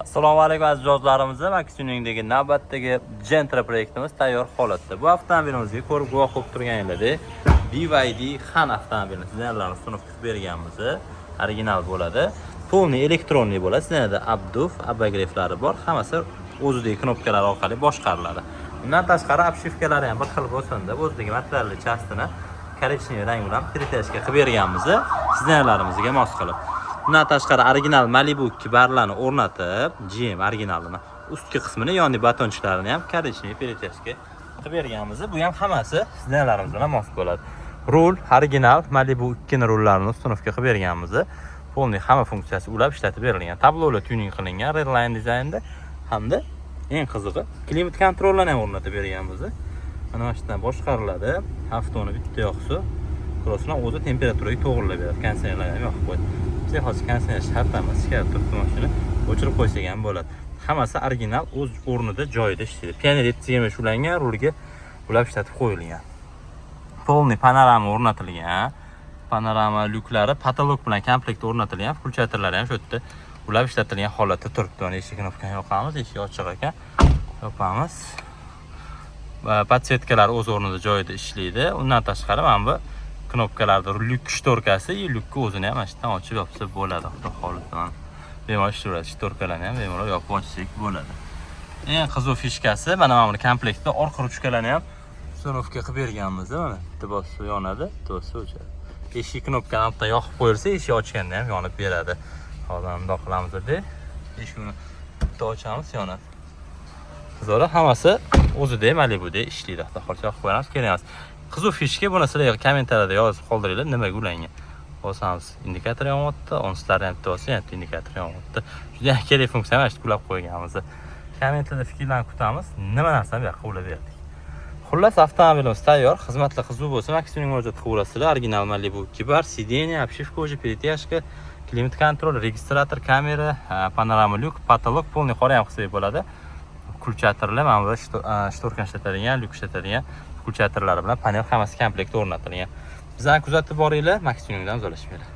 Assalomu alaykum, aziz mijozlarimiz. Maxiningdagi navbatdagi Gentra proyektimiz tayyor holatda. Bu avtomobilimizga ko'rib guvoh bo'lib turganinglardek, BYD Han avtomobilini sizlarga sunib qilib berganmiz. Original bo'ladi. Полный электронный bo'ladi. Sizlarda обдув, обогрев lari bor. Hammasi o'zidagi knopkalar orqali boshqariladi. Undan tashqari, обшивка lari ham bir xil bo'lsin deb, o'zidagi materialli частini коричневый rang bilan перетяжка qilib berganmiz, sizlarimizga mos qilib. Undan tashqari, original Malibu 2 barlarni o'rnatib, GM originalini ustki qismini, yoni батончик larini ham коричневый перетяжка qilib berganmiz. Bu ham hammasi sizlarimiz bilan mos bo'ladi. Rul original Malibu 2 ni rullarini установка qilib berganmiz. Полный hamma funksiyasi ulab ishlatib berilgan. Tablolar tuning qilingan Redline dizaynda hamda eng qizig'i, климат контроль larni ham o'rnatib berganmiz. Mana shu yerdan boshqariladi. Avtoni bitta yoqsa, krosini o'zi temperaturaga to'g'rilab beradi. Konditsionerlarni ham yoqib qo'yadi. Bizga hozir konditsioner shart emas, ichkarida turibdi mashina. O'chirib qo'ysak ham bo'ladi. Hammasi original, o'z o'rnida, joyida ishlaydi. Pioneer 725 ulangan, rulga ulab ishlatib qo'yilgan. Полный panorama o'rnatilgan. Panorama lyuklari потолок bilan komplekt o'rnatilgan, включатель lari ham shu yerda ulab ishlatilgan holatda turibdi. Mana, eshik knopkani yoqamiz, eshik ochiq ekan. Yopamiz. Va подсветка lar o'z o'rnida, joyida ishlaydi. Undan tashqari, mana bu knopkalarda lyuk шторка si и lyukni o'zini ham mana shu yerdan ochib yopsa bo'ladi. Xudo xohlasa, mana bemalol ishlayveradi. Шторка larni ham bemalol yopib ochsak bo'ladi. Eng qiziq фишка si, mana buni komplektda orqa ruchkalarni ham установка qilib berganmiz. Mana, bitta bossa yonadi, bitta bossa o'chadi. Eshik knopkani bitta yoqib qo'yilsa, eshik ochganda ham yonib beradi. Hozir bundoq qilamiz-da. Eshikni bitta ochamiz, yonadi. Zo'ra, hammasi o'zida Malibuda ishlaydi. Xudo xohlasa, yoqib qo'yamiz, kerak emas. Qiziq фишка, buni sizlar kommentariyada yozib qoldiringlar, nimaga ulangan. Bosamiz, indikator yonyapti, onsizlarni ham bitta bossa, yana bitta indikator yonyapti. Juda ham kerak funksiya, mana shu ulab qo'yganmiz. Kommentlarda fikrlarni kutamiz. Nima narsani bu yoqqa ulab berdik. Xullas, avtomobilimiz tayyor. Xizmatlar qiziq bo'lsa, maksimum murojaat qilaverasizlar. Original Malibu 2 bar, сиденье, обшивка уже, перетяжка, климат-контроль, регистратор, kamera, panorama lyuk, потолок полный qora ham qilsak bo'ladi. Включатель lar, mana bu шторка ni ishlatadigan, lyuk ishlatadigan включатель lari bilan panel hammasi komplekt o'rnatilgan. Bizani kuzatib boringlar, maksimumdan uzalashmanglar.